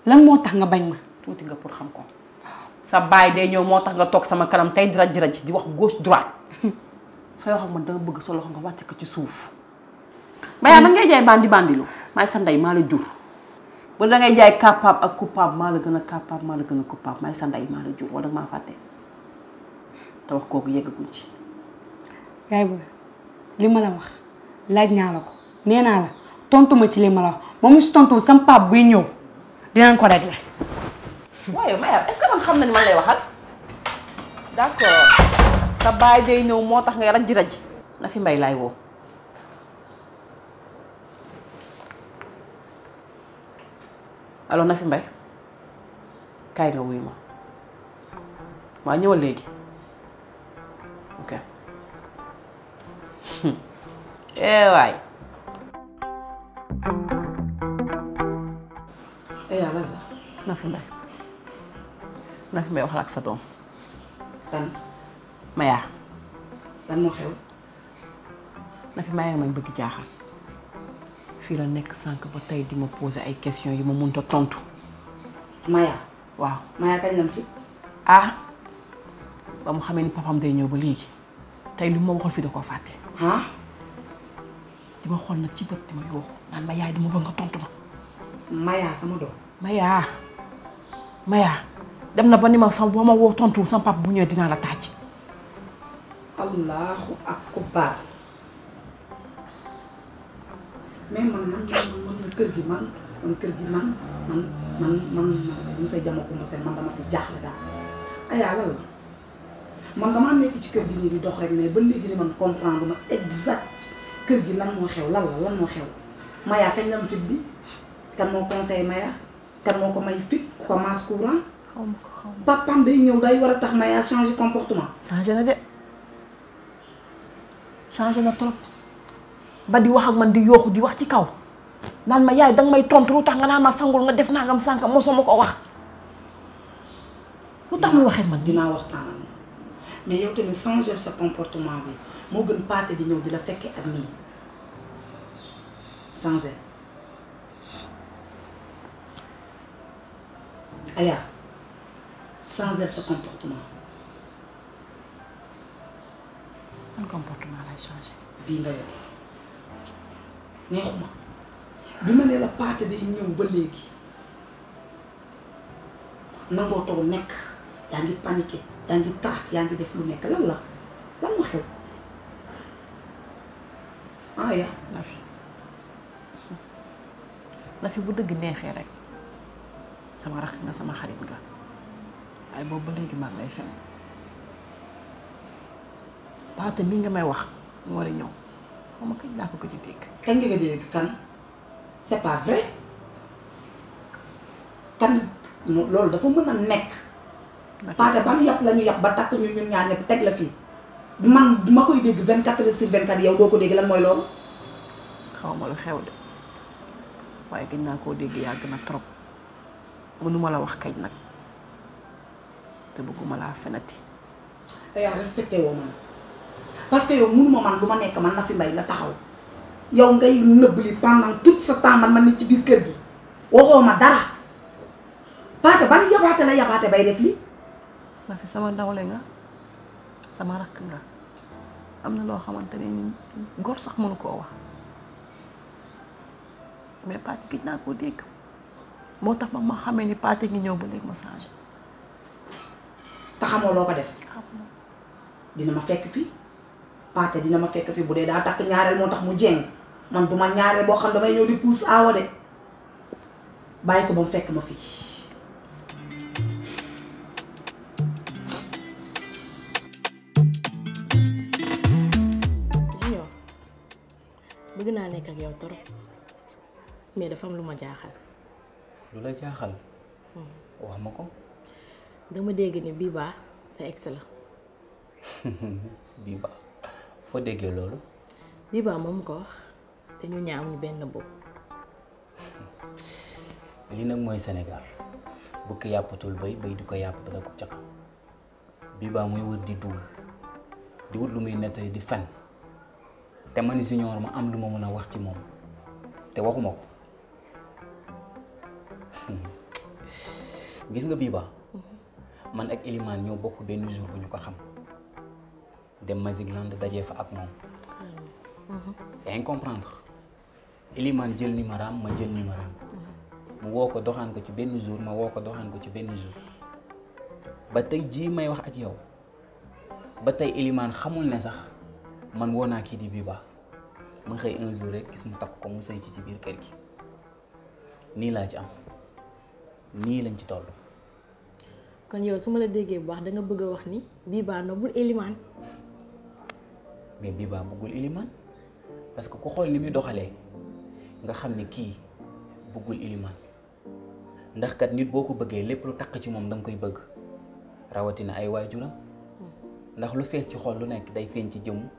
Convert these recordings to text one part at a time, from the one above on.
lan moo tax nga bañ ma. tuuti nga pour xam ko sa baay day ñëw moo tax nga toog sama kanam tey di raj di wax gauche droite sooy wax ak man danga bëgg sa loxo nga wàcc ko ci suuf. Maya man ngay jaay bandi lu maay sa ndey maa la jur ba dangay jaay capable ak coupable maa la gën a capable maa la gën a coupable maay sa ndey maa la jur wala maa fàtte te wax kooku yeggaguñ ci. yaay booy li ma la wax laaj naa la ko nee naa la tontu ma ci li ma la wax moom mi si tontu sam pap buy ñëw dinañ ko régler. waaye Maya est-ce que man xam nañ man lay waxal d'accord sa baay day ñëw moo tax nga raj na fi mbay laay woo. alors na fi mbay kaay nga wuyu ma maa ñëwal léegi ok waay. yàlla la. na fi mbay waxal ak sa doom. kan. Maya. lan moo xew. na fi Maya nga may bëgg jaaxal. fii la nekk sànq ba tey di ma poser ay questions yu ma mënta tontu. Maya. waaw Maya kañ lam fi. ah ba mu xamee ni papam day ñëw ba léegi tey lu ma waxal fii da koo fàtte. ah. di ma xool nag ci bët di ma yooxu naan ma yaay di ma bëgg nga tontu ma. Maya sama doom. Maya dem na ba ni ma sama boo ma woo tontu sama papa bu ñëwee dinaa la tàcc. allahu akbar. mais man kër gi man monsieur Diama Coumba Sène man dama fi jaaxle daal. ayaa lan la man damaa nekk ci kër gi nii di dox rek mais ba léegi ni man comprendre ma exact kër gi lan moo xew lan moo xew. Maya kañ lam fit bi kan moo conseil Maya kan moo ko may fit ku ko masse courant. xaw ma papam day ñëw day war a tax Maya changer comportement. changé na de changé na trop ba di wax ak man di yooxu di wax ci kaw naan ma yaay danga may tontu lu tax nga naan ma sangul nga def nangam sànq mosoo ma ko wax lu tax muy waxee man. dinaa waxtaan ak moom mais yow tamit changer sa comportement bi moo gën paate di ñëw di la fekkee ak nii changer. Aya changer sa comportement. man comportement lay changé. bii nga yor neexuma bi ma ne la paate day ñëw ba léegi nangoo toog nekk yaa ngi paniqué yaa ngi tax yaa ngi def lu nekk lan moo xew. Aya na fi bu dëgg neexee rek sama rax nga sama xarit nga waaye boobu ba léegi maa ngi lay fen paate mi nga may wax mu war a ñëw xaw ma kañ laa ko gëj a dégg. kañ nga dégg kan c'est pas vrai kan loolu dafa mën a nekk. paate ban yàpp la ñu yàpp ba takk ñun ñaar ñëpp teg la fii man ma koy dégg 24 heures sur 24 yow doo ko dégg lan mooy loolu. xaw ma lu xew de waaye gëj naa koo dégg yàgg na trop mënuma la wax kañ nag te bëgguma laa fenati. yaa respecté woo ma nag parce que yow mënuma man lu ma nekk man na fi mbay nga taxaw yow ngay nëbb li pendant tout ce temps man nit ci biir kër gi waxoo ma dara paate ban yabaate la yabaate bay def li na fi sama ndawle nga sama rakk nga am na loo xamante ne góor sax mënu koo wax mais paate gëj naa koo dégg moo tax ba ma xamee ni paate ngi ñëw ba léegi ma changé. te xamoo loo ko def dina ma fekk fi paate dina ma fekk fi bu dee daa takk ñaareel moo tax mu jéng man duma ñaareel boo xam damay ñëw di puus aawa de bàyyi ko ba mu fekk ma fii. Junior bëgg naa nekk ak yow torop mais dafa am lu ma jaaxal. lu la jaaxal. wax ma ko. dama dégg ni Biba sa ex la. Biba foo déggee loolu. Biba moom ko wax te ñu ñaar amuñu benn bopp. lii nag mooy Sénégal bukki yàppatul bay bay di ko yàpp dana ko caq Biba muy wër di duul di wut lu muy nettali di fen te man Junior ma am lu ma mën a wax ci moom te waxuma ko. gis nga bii ba man ak Elimane ñoo bokk benn jour bu ñu ko xam dem Magicland dajee fa ak moom yaa ngi comprendre Elimane jël numéro am ma jël numéro am mu woo ko doxaan ko ci benn jour ma woo ko doxaan ko ci benn jour ba tey jii may wax ak yow ba tey Elimane xamul ne sax man woo naa kii di bii ba ma xëy un jour rek gis mu takk ko mu sëy ci biir kër gi nii laa ci am nii lañ ci toll. kon yow su ma la déggee bu baax da nga bëgg a wax ni Biba nobul Elimane. mais Biba bëggul Elimane parce que ku xool ni muy doxalee nga xam ne kii bëggul Elimane ndax kat nit boo ko bëggee lépp lu takk ci moom da nga koy bëgg rawatina ay waajuram ndax lu fees ci xol lu nekk day feeñ ci jëmm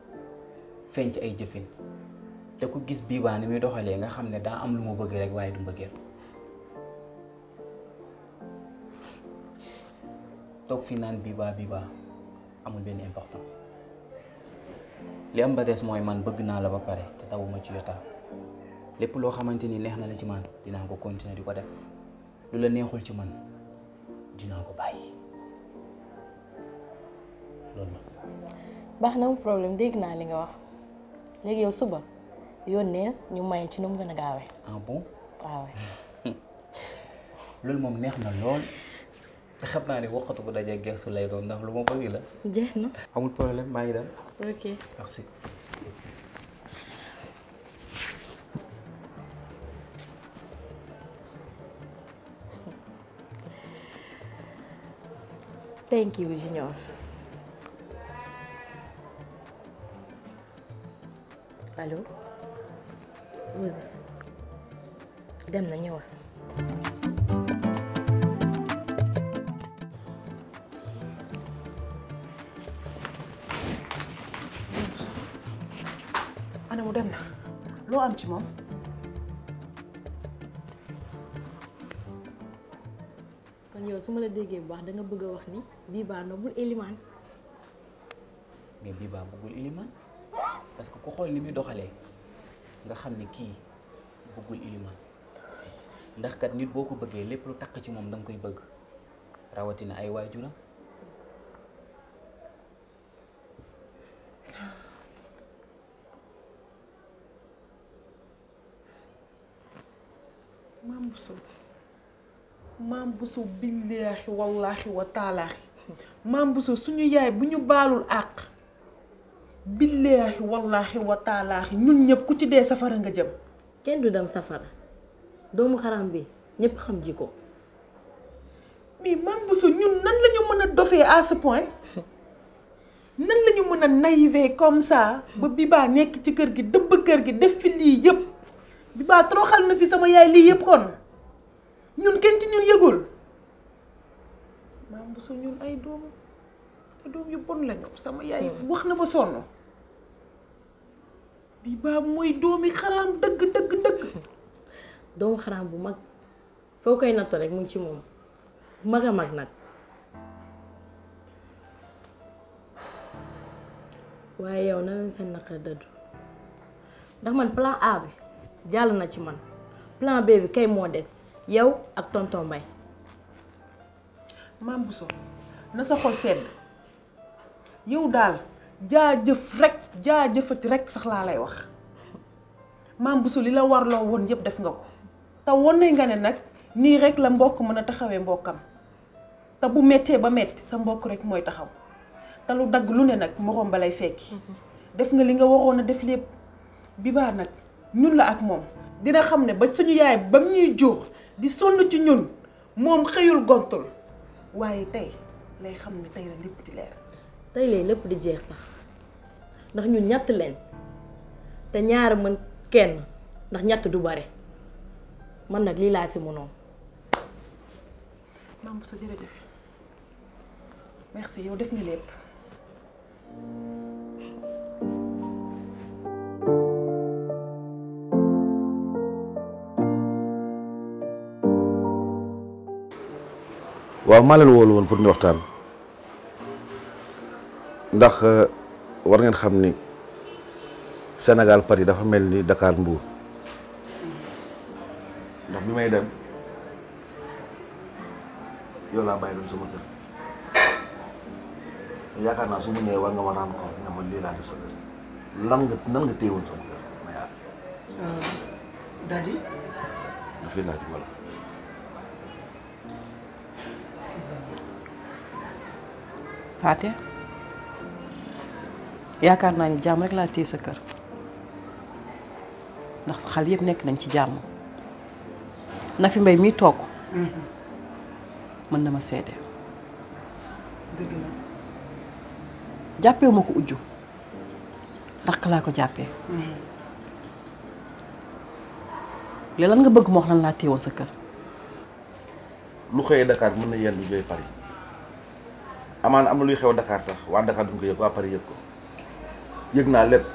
feeñ ci ay jëfin te ku gis Biba ni muy doxalee nga xam ne daa am lu mu bëgg rek waaye du mbëggeel toog fii naan Biba amul benn importance li am ba des mooy man bëgg naa la ba pare te tawuma ci yotaa lépp loo xamante ni neex na la ci man dinaa ko continuer di ko def lu la neexul ci man dinaa ko bàyyi loolu la. baax na problème dégg naa li nga wax léegi yow suba yónnee ñu maye ci nu mu gën a gaawee. ah bon waaw. loolu moom neex na lool te xam naa ne waxatu bu dajee gëstu lay doon ndax lu ma bëgg la. jeex na. amul problème maa ngi dem. ok merci. thank you Junior. allo. Ouzin. dem na ñëwal. ana mu dem na loo am ci moom. kon yow su ma la déggee bu baax da nga bëgg a wax ni Biba nobul Elimane. mais Biba bëggul Elimane parce que ku xool ni muy doxalee nga xam ne kii bëggul Elimane ndax kat nit boo ko bëggee lépp lu takk ci moom da nga koy bëgg rawatina ay waajuram. maam Bousso billaahi wallaahi wa taalaahi maam Bousso suñu yaay bu ñu baalul àq billaahi wallaahi wa taalaahi ñun ñëpp ku ci dee safara nga jëm. kenn du dem safara doomu xaram bi ñëpp xam ji ko. mais maam Bousso ñun nan la ñu mën a dofee à ce point nan la ñu mën a naïve comme ça ba Biba nekk ci kër gi dëbb kër gi def fi lii yëpp Biba toroxal na fi sama yaay lii yëpp kon. ñun kenn ci ñun yëgul maam Bousso ñun ay doom yu bon lañu sama yaay wax na ba sonn Biba mooy doomi xaraam dëgg. doomu xaraam bu mag foo koy natto rek mu ngi ci moom bu mag a mag nag waaye yow na leen seen naqar dëddu ndax man plan A bi jàll na ci man plan B bi kay moo des yow ak tonton Mbaye. maam Bousso na sa xol sedd yow daal jaajëfati rek sax laa lay wax maam Bousso li la warloo woon yëpp def nga ko te wane nga ne nag nii rek la mbokk mën a taxawee mbokkam te bu méttee ba metti sa mbokk rek mooy taxaw te lu dagg lu ne nag moroom ba lay fekki def nga li nga waroon a def lépp Biba nag ñun la ak moom dina xam ne ba suñu yaay ba mu ñuy jur di sonn ci ñun moom xëyul gontul waaye tey lay xam ne tey la lépp di leer. tey lay lépp di jeex sax ndax ñun ñett leen te ñaar mën kenn ndax ñett du bare man nag lii laa si mënoon. maam Bousso jërëjëf merci yow def nga lépp. waaw maa leen woolu woon pour ñu waxtaan ndax war ngeen xam ni Sénégal Paris dafa mel ni Dakar Mbour ndax bi may dem yow laa bàyyi doon sama kër yaakaar naa su ma ñëwee war nga ma rendre compte ne ma lii laa def sa kër nan nga téyewoon sama kër Maya. Daddy. nga fi laaj wala. excusez-moi. Pathé yaakaar naa ni jàmm rek laa téye sa kër ndax xale yëpp nekk nañ ci jàmm Nafi Mbaye mii toog mën na ma seede dëgg la. jàppewu ma ko ujju rakk laa ko jàppee léegi lan nga bëgg ma wax lan laa téye woon sa kër lu xëyee Dakar mën na yendu jooy Paris amaana am na luy xew Dakar sax waa Dakar duñ ko yëg waa Paris yëg ko yëg naa lépp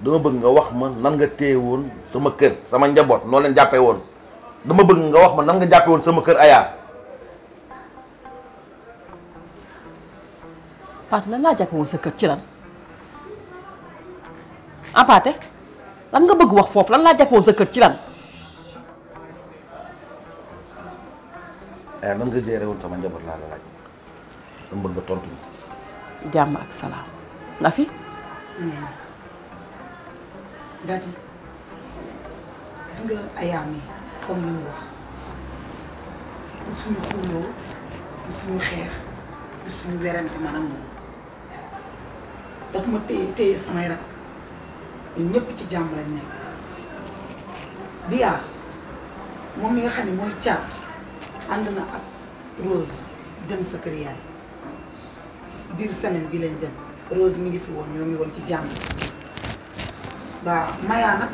dama bëgg nga wax ma nan nga téye woon sama kër sama njaboot noo leen jàppee woon dama bëgg nga wax ma nan nga jàppee woon sama kër Aya. Pathé lan laa jàppe woon sa kër ci lan ah Pathé lan nga bëgg wax foofu lan laa jàppe woon sa kër ci lan Aya nan nga gérer woon sama njaboot laa la laaj dama bëgg nga tontu ma. jàmm ak salaam Nafi Daddy gis nga Aya mi comme li mu wax mu suñu xuloo mu suñu xeex mu suñu werante man ak moom daf ma téye samay rak ñun ñëpp ci jàmm lañ nekk Biya moom mi nga xam ne mooy caat ànd na ak Rose dem sa kër yaay biir semaine bi lañ dem Rose mi ngi fi woon ñoo ngi woon ci jàmm ba Maya nag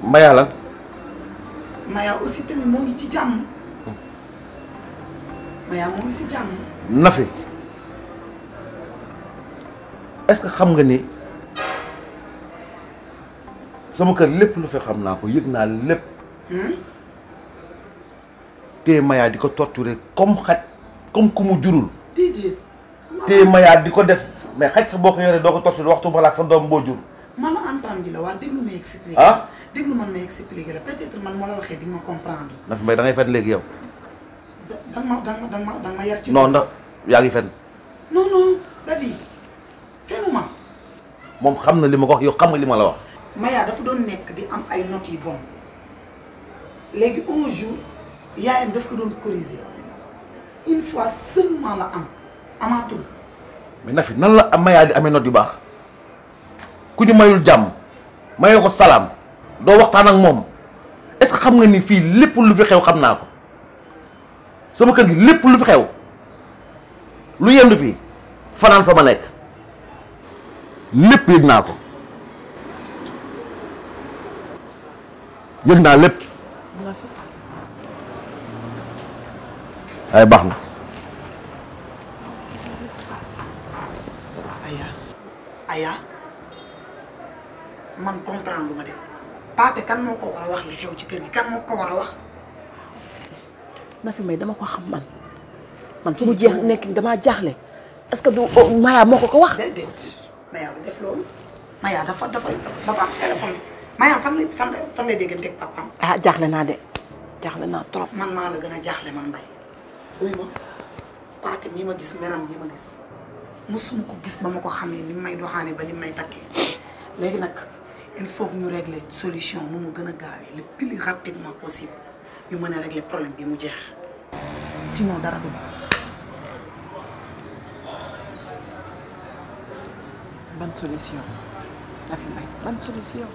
Maya lan. Maya aussi tamit moo ngi ci jàmm Maya moo ngi si jàmm. Nafi est-ce que xam nga ni sama kër lépp lu fi xam naa ko yëg naa lépp. te Maya di ko torturer comme xaj comme ku mu jurul. déedéet. te Maya di ko def mais xaj sa boo ko yoree doo ko torturer waxtu balaa sa doom boo jur. malentendu la waa déglu ma expliquer. ah déglu man ma expliquer la peut-être man moo la waxee di ma comprendre. Nafi Mbaye da ngay fen léegi yow. da nga ma yar ci. non ndax yaa ngi fen. non Daddy fenuma. moom xam na li ma ko wax yow xam nga li ma la wax. Maya dafa doon nekk di am ay notes yu bon léegi un jour yaayam daf ko doon corriger une fois seulement la am amaatul. mais Nafi nan la Maya di amee note yu baax ku ñu mayul jàmm mayoo ko salaam doo waxtaan ak moom est-ce que xam nga ni fii lépp lu fi xew xam naa ko sama kër gi lépp lu fi xew lu yendu fii fanaan fa ma nekk lépp yëg naa ko yëg naa lépp ay baax na. Aya man comprendre lu ma dem Pathé kan moo ko war a wax li xew ci kër gi kan moo ko war a wax. Nafi Mbaye dama ko xam man fu mu jeex nekk damaa jaaxle est-ce que du Maya moo ko wax. déedéet Maya du def loolu Maya dafa am téléphone Maya fan lay déggante ak papaam. ah jaaxle naa de jaaxle naa trop. man maa la gën a jaaxle man Mbaye wuy ma Pathé mii ma gis meram bii ma gis musuma ko gis ba ma ko xamee ni may doxaane ba ni may takkee léegi nag il faut que ñu régler solution nu mu gën a gaawee le plus rapidement possible ñu mën a régler problème bi mu jeex sinon dara du baax. ban solution Nafi Mbaye ban solution.